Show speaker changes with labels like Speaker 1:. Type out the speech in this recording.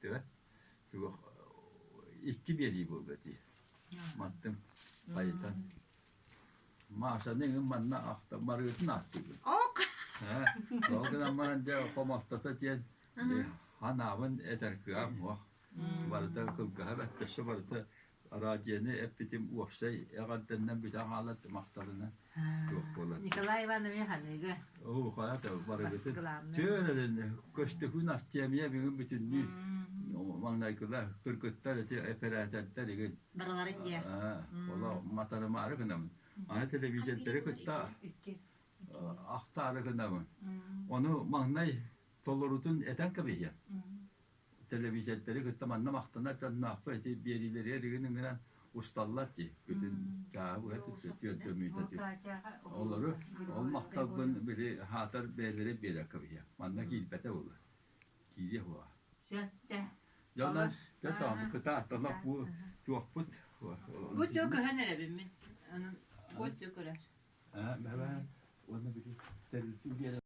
Speaker 1: Көстүбэт. Туох икки биэрии буолла дии. Мантым хайытан. Машаны иҥин манна ахта барыытын ааттыыбын.
Speaker 2: Ок.
Speaker 1: Ол гынан баран дьэ хомолтото диэн ханаабын этэр кыаҕым суох. Барыта кылгаһа бэрт өссө барыта араадьыйаны эппитим уопсай эҕэрдэннэн бүтэн хаалар махталынан туох буолар.
Speaker 3: Николай Иванович ханыыга.
Speaker 1: Оо, хайата барыгытын. Түөрэлин көстөкүүн астемия бүгүн бүтүннүү маҥнайгылар кыргыттар ити эпэрээтэрдэр игин.
Speaker 2: Барыларын диэ.
Speaker 1: Оло матарымаары гынабын. Аны телевизордары кытта ахтаары гынабын. Ону маҥнай толорутун этэн кэбиһиэм. Телевизордары кытта манна махтанар дьонноохпут ити биэриилэригэр игин ыҥыран усталлар дии. Бүтүн чааһы быһа түөрдөмүүтэ Олору ол махталбын били хаатар бэйэлэрэ биэрэр кэбиһиэм. Манна киирбэтэ буолар. Киириэ буола.
Speaker 3: Все, дьэ.
Speaker 1: Дьоннор дьэ тоом кытаатталах бу туохпут.
Speaker 3: Бу төө көһөн эрэбин мин. Онон бу төө көрөр.
Speaker 1: Аа, бэбэ уонна били тэрилтин биэрэн.